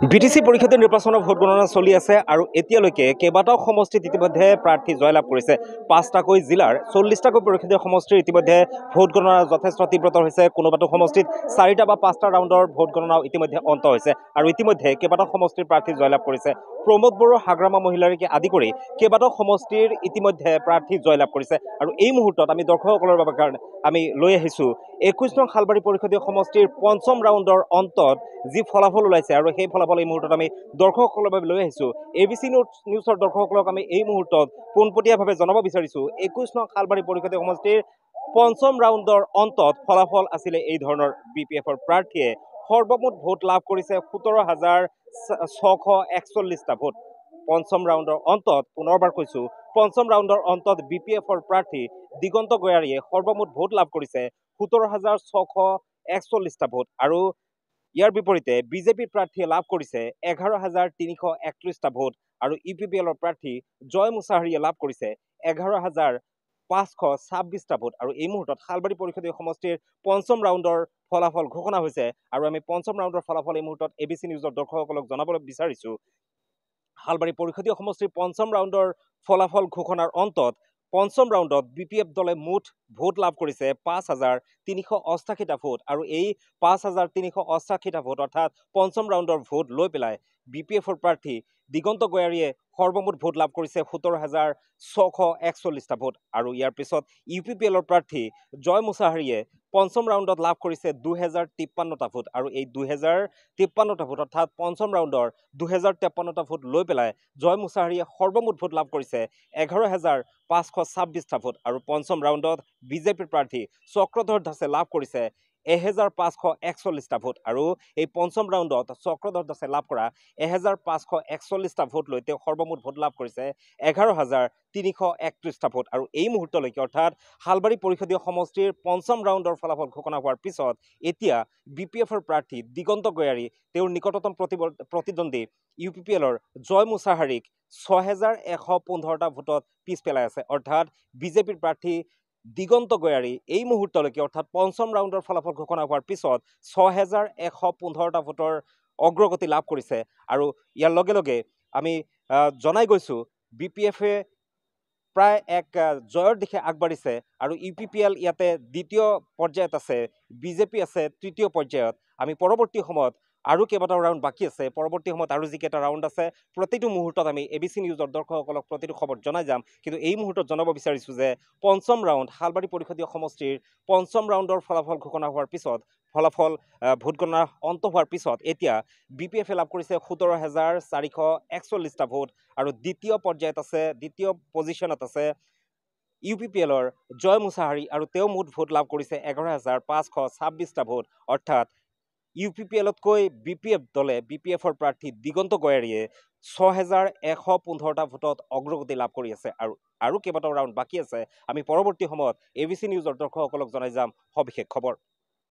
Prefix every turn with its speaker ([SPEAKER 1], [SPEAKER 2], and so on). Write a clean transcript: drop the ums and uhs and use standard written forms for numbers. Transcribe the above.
[SPEAKER 1] BTC পৰিষদৰ নিৰ্বাচনৰ vote গণনা চলি আছে আৰু এতিয়ালৈকে কেইবাটাও সমষ্টিত ইতিমধ্যে প্ৰাৰ্থী জয়লাভ কৰিছে। পাঁচটাকৈ জিলাৰ 40টাকৈ পৰিষদীয় সমষ্টিৰ ইতিমধ্যে ভোট গণনা যথেষ্ট তীব্ৰতৰ হৈছে। কোনোবাটো সমষ্টিত চাৰিটা বা পাঁচটা ৰাউণ্ডৰ ভোট গণনাও ইতিমধ্যে অন্ত হৈছে আৰু ইতিমধ্যে কেইবাটাও সমষ্টিৰ প্ৰাৰ্থী জয়লাভ কৰিছে। প্ৰমোদ বড়ো, হাগ্ৰামা মহিলাৰীকে আদি কৰি কেইবাটাও সমষ্টিৰ ইতিমধ্যে প্ৰাৰ্থী জয়লাভ কৰিছে। আৰু এই মুহূৰ্তত আমি দৰ্শকসকলৰ বাবে কাৰণে আমি লৈ আহিছোঁ 21 নং শালবাৰী পৰিষদীয় সমষ্টিৰ পঞ্চম ৰাউণ্ডৰ অন্তত যি ফলাফল ওলাইছে আৰু সেই ফলাফল এই মুহূৰ্তত আমি দৰ্শকসকলৰ বাবে লৈ আহিছোঁ। এ বি চি নিউজৰ দৰ্শকসকলক আমি এই মুহূৰ্তত পোনপটীয়াভাৱে জনাব বিচাৰিছোঁ 21 নং শালবাৰী পৰিষদীয় সমষ্টিৰ পঞ্চম ৰাউণ্ডৰ অন্তত ফলাফল আছিলে এই ধৰণৰ। বি পি এফৰ প্ৰাৰ্থীয়ে সৰ্বমুঠ ভোট লাভ কৰিছে 17,641টা ভোট। পঞ্চম ৰাউণ্ডৰ অন্তত, পুনৰবাৰ কৈছোঁ, পঞ্চম ৰাউণ্ডৰ অন্তত বি পি এফৰ প্ৰাৰ্থী দিগন্ত গয়াৰীয়ে সৰ্বমুঠ ভোট লাভ কৰিছে 17,641টা ভোট আৰু ইয়াৰ বিপৰীতে বিজেপি প্ৰাৰ্থীয়ে লাভ কৰিছে 11,331টা ভোট আৰু ইউ পি পি এলৰ প্ৰাৰ্থী জয় মুছাহাৰীয়ে লাভ কৰিছে 11,526টা ভোট। আৰু এই মুহূৰ্তত শালবাৰী পৰিষদীয় সমষ্টিৰ পঞ্চম ৰাউণ্ডৰ ফলাফল ঘোষণা হৈছে আৰু আমি পঞ্চম ৰাউণ্ডৰ ফলাফল এই মুহূৰ্তত এ বি চি নিউজৰ দৰ্শকসকলক জনাবলৈ বিচাৰিছোঁ। শালবাৰী পৰিষদীয় সমষ্টিৰ পঞ্চম ৰাউণ্ডৰ ফলাফল ঘোষণাৰ অন্তত পঞ্চম ৰাউণ্ডত বি পি এফ দলে মুঠ ভোট লাভ কৰিছে 5,388টা ভোট আৰু এই 5,388টা ভোট অৰ্থাৎ পঞ্চম ৰাউণ্ডৰ ভোট লৈ পেলাই বি পি এফৰ প্ৰাৰ্থী দিগন্ত গয়াৰীয়ে সৰ্বমুঠ ভোট লাভ কৰিছে 17,641টা ভোট আৰু ইয়াৰ পিছত ইউ পি পি এলৰ প্ৰাৰ্থী জয় মুছাহাৰীয়ে পঞ্চম ৰাউণ্ডত লাভ কৰিছে 2,053টা ভোট আৰু এই 2,053টা ভোট অৰ্থাৎ পঞ্চম ৰাউণ্ডৰ 2,053টা ভোট লৈ পেলাই জয় মুছাহাৰীয়ে সৰ্বমুঠ ভোট লাভ কৰিছে 11,526টা ভোট আৰু পঞ্চম ৰাউণ্ডত বিজেপিৰ প্ৰাৰ্থী চক্ৰধৰ দাসে লাভ কৰিছে 1,541টা ভোট আৰু এই পঞ্চম ৰাউণ্ডত চক্ৰধৰ দাসে লাভ কৰা 1,541টা ভোট লৈ তেওঁ সৰ্বমুঠ ভোট লাভ কৰিছে 11,331টা ভোট। আৰু এই মুহূৰ্তলৈকে অৰ্থাৎ শালবাৰী পৰিষদীয় সমষ্টিৰ পঞ্চম ৰাউণ্ডৰ ফলাফল ঘোষণা হোৱাৰ পিছত এতিয়া বি পি এফৰ প্ৰাৰ্থী দিগন্ত গয়াৰী তেওঁৰ নিকটতম প্ৰতিদ্বন্দ্বী ইউ পি পি এলৰ জয় মুছাহাৰীক 6,115টা ভোটত পিছ পেলাই আছে। অৰ্থাৎ বিজেপিৰ প্ৰাৰ্থী দিগন্ত গয়াৰী এই মুহূৰ্তলৈকে অৰ্থাৎ পঞ্চম ৰাউণ্ডৰ ফলাফল ঘোষণা হোৱাৰ পিছত 6,115টা ভোটৰ অগ্ৰগতি লাভ কৰিছে। আৰু ইয়াৰ লগে লগে আমি জনাই গৈছোঁ বি পি এফে প্ৰায় এক জয়ৰ দিশে আগবাঢ়িছে আৰু ইউ পি পি এল ইয়াতে দ্বিতীয় পৰ্যায়ত আছে, বিজেপি আছে তৃতীয় পৰ্যায়ত। আমি পৰৱৰ্তী সময়ত আৰু কেইবাটাও ৰাউণ্ড বাকী আছে, পৰৱৰ্তী সময়ত আৰু যিকেইটা ৰাউণ্ড আছে প্ৰতিটো মুহূৰ্তত আমি এ বি চি নিউজৰ দৰ্শকসকলক প্ৰতিটো খবৰ জনাই যাম। কিন্তু এই মুহূৰ্তত জনাব বিচাৰিছোঁ যে পঞ্চম ৰাউণ্ড শালবাৰী পৰিষদীয় সমষ্টিৰ পঞ্চম ৰাউণ্ডৰ ফলাফল ঘোষণা হোৱাৰ পিছত, ফলাফল ভোটগণনা অন্ত হোৱাৰ পিছত এতিয়া বি পি এফে লাভ কৰিছে 17,441টা ভোট আৰু দ্বিতীয় পৰ্যায়ত আছে, দ্বিতীয় পজিশ্যনত আছে ইউ পি পি এলৰ জয় মুছাহাৰী আৰু তেওঁ মুঠ ভোট লাভ কৰিছে 11,526টা ভোট। অৰ্থাৎ ইউ পি পি এলতকৈ বি পি এফ দলে, বি পি এফৰ প্ৰাৰ্থী দিগন্ত গয়াৰীয়ে 6,115টা ভোটত অগ্ৰগতি লাভ কৰি আছে আৰু আৰু কেইবাটাও ৰাউণ্ড বাকী আছে। আমি পৰৱৰ্তী সময়ত এ বি চি নিউজৰ দৰ্শকসকলক জনাই যাম সবিশেষ খবৰ।